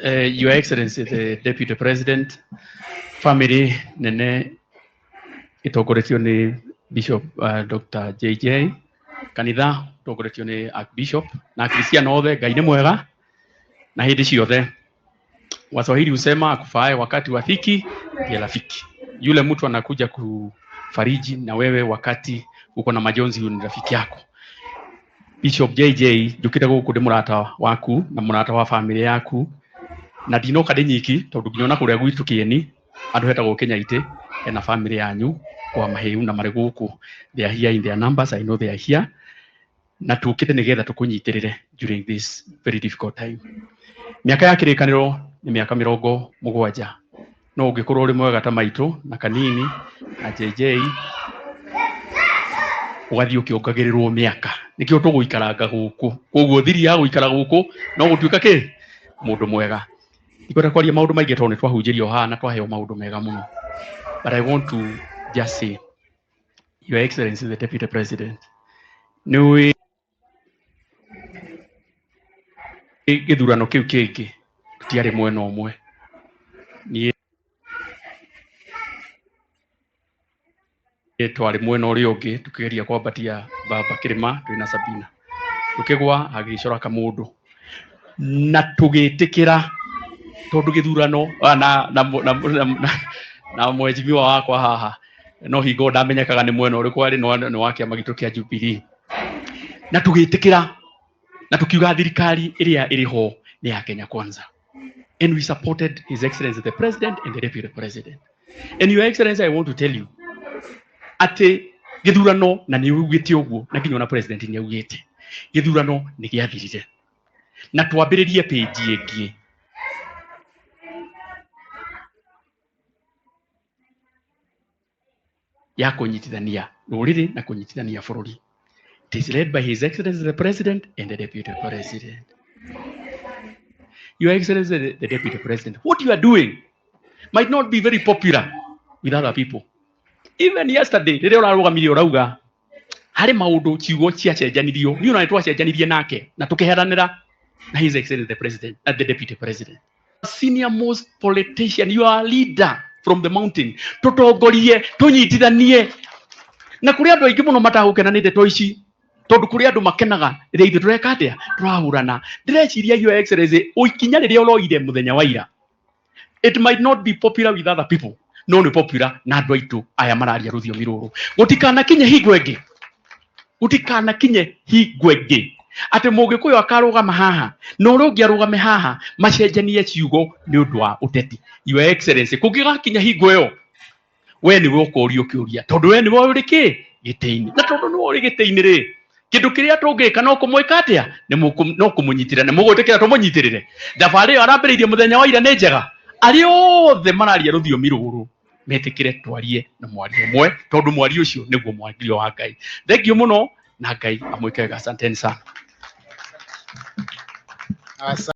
Your Excellency the Deputy President, family nene ĩtongoretio nĩ Bishop Dr. JJ, kanitha ũtongoretio nĩ Archbishop na Akristiano othe, Ngai nĩ mwega na hĩndĩ ciothe. Waswahili husema akufaaye wakati wa dhiki ndiye rafiki. Yule mtu anakuja kufariji na wewe wakati uko na majonzi, huyu ni rafiki yako. Bishop JJ njũkĩte gũkũ ndĩ mũrata waku na mũrata wa family yaku, na ndinoka ndĩ nyiki tondũ nginya ona kũrĩa gwitũ kĩeni andũ hetagwo Kĩnyaitĩ hena family yanyu kwa mahĩu na marĩ gũkũ. They are here in their numbers, I know they are here, na tũkĩte nĩgetha tũkũnyitĩrĩre during this very difficult time. Mĩaka ya kĩrĩkanĩro nĩ mĩaka 70, no ũngĩkorwo ũrĩ mwega ta maitũ na kanini na JJ, ũgathiĩ ũkĩongagĩrĩrwo mĩaka. Nĩkĩo tũgũikaranga gũkũ. Koguo thiri ya gũikara gũkũ no gũtuĩka kĩ mũndũ mwega. Ndikwenda kwaria maũndũ maingĩ tondũ nĩ twahunjĩrio haha na twaheo maũndũ mega mũno, but I want to just say, Your Excellency the Deputy President, nĩ ũĩ gĩthurano kĩu kĩngĩ tũtiarĩ mwena ũmwe. Niĩ twarĩ mwena ũrĩa ũngĩ tũkĩgeria kwambatia baba kĩrĩma twĩna Sabina, tũkĩgwa agĩcora kamũndũ na tũgĩtĩkĩra tondũ gĩthurano na mheshimiwa wakwa haha no hingo ndamenyekaga nĩ mwena ũrĩkũ arĩ, no nĩ wa kĩama gitũ kĩa Jubilee, na tũgĩtĩkĩra na tũkiuga thirikari ĩrĩa ĩrĩ ho nĩ ya Kenya Kwanza, and we supported His Excellency the President and the Deputy President. And Your Excellency, I want to tell you atĩ gĩthurano, na nĩ ugĩte ũguo na nginya ona president nĩ augĩte, gĩthurano nĩ gĩathirire na twambĩrĩrie page ĩngĩ ya kũnyitithania rũrĩrĩ na kũnyitithania bũrũri. It is led by His Excellency the President and the Deputy President. Your Excellency the Deputy President, what you are doing might not be very popular with other people. Even yesterday, rĩrĩa ũrarũgamirie ũrauga harĩ maũndũ ciugo ciacenjanirio, niĩ ona nĩ twacenjanirie nake na tũkĩheranĩra na His Excellency the President and the Deputy President. Senior most politician, you are a leader from the mountain. Tũtongorie, tũnyitithanie. Na kũrĩ andũ aingĩ mũno matagũkena nĩ ndeto ici, tondũ kũrĩ andũ makenaga rĩrĩa ithuĩ tũreka atĩa, tũrahũrana. Ndĩreciria, Your Excellency, ikinya rĩrĩa ũroire mũthenya wa ira, it might not be popular with other people, no nĩ popular na andũ aitũ aya mararia rũthiomi rũrũ. Gũtikanakinye hingo ĩngĩ, gũtikanakinye hingo ĩngĩ atĩ mũgĩkũyũ akarũgama haha na ũrĩa ũngĩ arũgame haha macenjanie ciugo nĩ ũndũ wa ũteti. Your Excellency, kũngĩgakinya hingo ĩyo, we nĩwe ũkorio kĩũria, tondũ we nĩwe ũrĩ kĩ gĩtĩ-inĩ, na tondũ nĩwe ũrĩ gĩtĩ-inĩ rĩ, kĩndũ kĩrĩa tũngĩka no kũmwĩka atĩa, nĩ no kũmũnyitĩrĩra. Nĩ mũgwĩtĩkĩra tũmũnyitĩrĩre? Thabarĩ ĩyo arambĩrĩirie mũthenya wa ira nĩ njega. Arĩa othe mararia rũthiomi rũrũ metĩkĩre twarie na mwario ũmwe, tondũ mwario ũcio nĩguo mwario wa Ngai. Thengiũ mũno na Ngai amwĩke wega. Asanteni sana. Asante.